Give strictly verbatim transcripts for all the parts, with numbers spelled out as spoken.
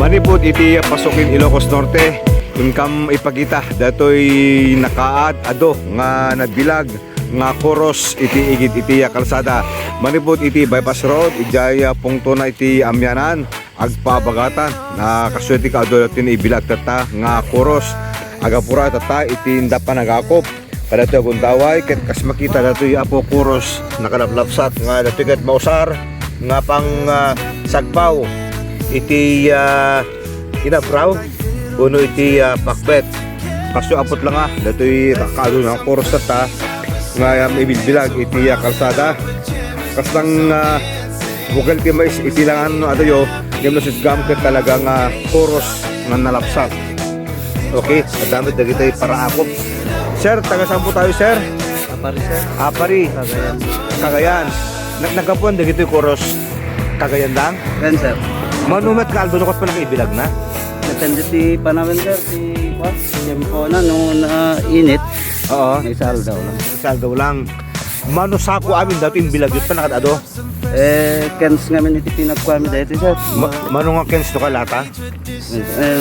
Manipud iti Pasukin, Ilocos Norte, inkam ipakita datoy nakaad-ado nga nabilag nga kuros iti igid iti kalsada. Manipud iti bypass road, idiay pungtona iti Amianan, agpabagatan. Na kastoy ti kaadu ti naibilag tatta nga kuros. Agapura tatta iti inda panagakop kadatoy a gundaway, ket kas makita datoy Apo Kuros, nakalaplapsat nga datoy ket mausar nga pang, ah, sagpaw iti, ah, inabraw wenno iti, ah, pakpet. Kastoy aput la nga datoy kakaadu nga kuros tatta nga, ah, maibilbilag iti, ah, kalsada. Kas lang, ah, bukel ti mais iti langan no adayo, ngem no sitgam ket talaga nga kuros nga nalapsat. Okay, adda met dagitoy paraakop. Sir, taga saan po tayo, sir? Apari, sir. Apari. Cagayan. Cagayan. Na-, naggapuan dagitoy kuros Cagayan lang? Yan, sir. Mano met nga aldaw no ket panagbilag na? Depende ti panawen, sir. Ti, what? Tiempo na, no nainit. Oo. May sa aldaw lang. Sa aldaw lang. Mano sako amin datoy imbilag yun, panakad-ado? Eh, cans ngamin iti pinagkuami daytoy, sir. Ma-, mano nga cans to ka lata? Eh,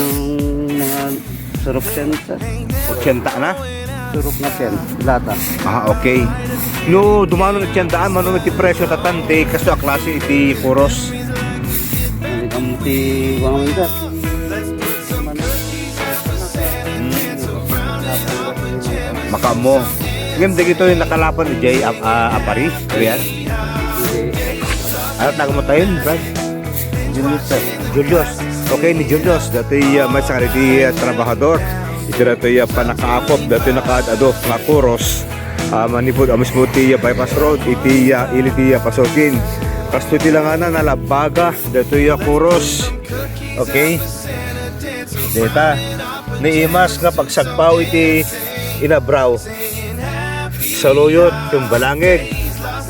mga surok cans, sir. Ochenta na? Surok nga cans, lata. Ah, okay. No, dumano nga tiendaan, mano nga ti presyo tatan, ti kasto a klase iti kuros? Ang ti, wang, sir. Makaammo. Ngem dagitoy nakalapan idiay, a, a, Apari, Rian? Ano tawag mo tayo, Brad? Julius, sir. Julius. Okay, ni Julius. Datoy, ah, may sakali ti, ah, trabahador. Iti datoy, ah, panakaakop, datoy nakaad-ado nga kuros. Ah, manipud, ah, mismo ti, ah, bypass road, iti, ah, ili ti, ah, Pasukin. Kasto ti langana, nalabaga, datoy, ah, kuros. Okay? Deta, ni imas nga pagsagpaw iti inabraw. Saluyot, ken balangig,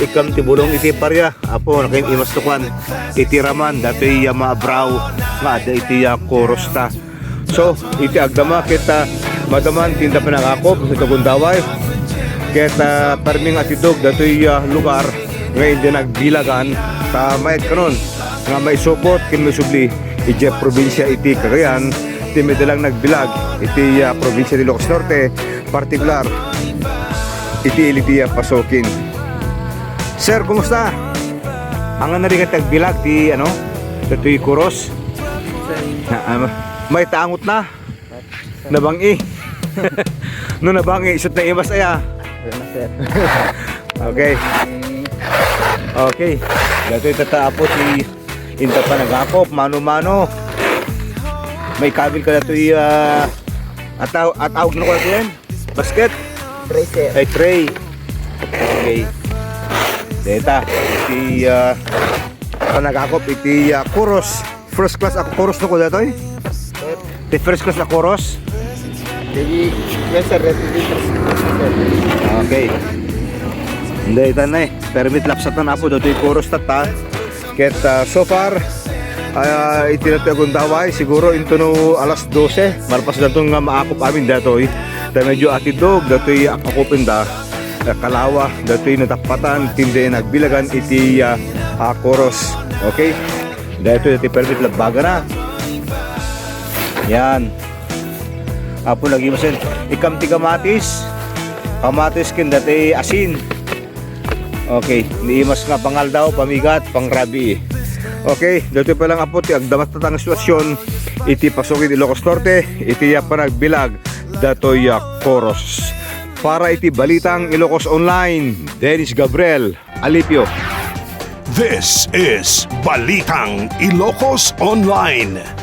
ikam ti bulong iti paria. Apo, nakim imas to kuan, iti raman, datoy ya maabraw nga adda iti ya kuros ta. So, iti agdama ket, ah, madaman ti inda panangakop, sa Tagundaway. Ket, ah, permi nga atidog, datoy ya lugar, nga indi nagbilagan, ta mayat kanon, nga maisupot, ken maisubli, idiay probinsia iti Cagayan, ti madalang nagbilag, iti, ah, probinsia ti Ilocos Norte, partikular, iti ili ti, ah, Pasukin. Sir, kumusta? Ania nga di ka tagbilag ti, ano, datoy kuros? Ah, ano, may tangot na? Nabang-i. No nabang-i, isut na imas aya. Wala na, sir. Okay. Okay. Datoy tata Apo ti inda panagakop, mano-mano. May kabil ka datoy, ah, ataw-, atawag na ko yan? Basket? Tray, sir. Ay, tray. Okay. Deta, iti, ah, panagakop, iti, ah, kuros. First class a kuros no ko datoy? Sir. Ti first class a kuros? Di, yes, sir. Yes, sir. First class, sir. Okay. Hindi, itan na eh. Permit lapsatan, Apo, datoy kuros tata. Ket, ah, so far, ah, iti datoy a gundaway, siguro into no alas dose, malpas daton nga maakop amin datoy. Ta medyo atidog, datoy akop inda, ah, kalawa, datoy natapatan, ti inda nagbilagan iti, ah, ah, kuros. Okay? Datoy, datoy permit labaga na. Yan. Apo, lagi masen. Ikam ti kamatis. Kamatis ken datoy asin. Okay, ni imas nga pangaldaw, pamigat, pangrabii. Okay, datoy pa lang, Apo, ti agdama tata nga sitwasyon iti Pasukin, Ilocos Norte, iti ya panagbilag datoy ya kuros. Para iti Balitang Ilocos Online, Dennis Gabriel Alipio. This is Balitang Ilocos Online.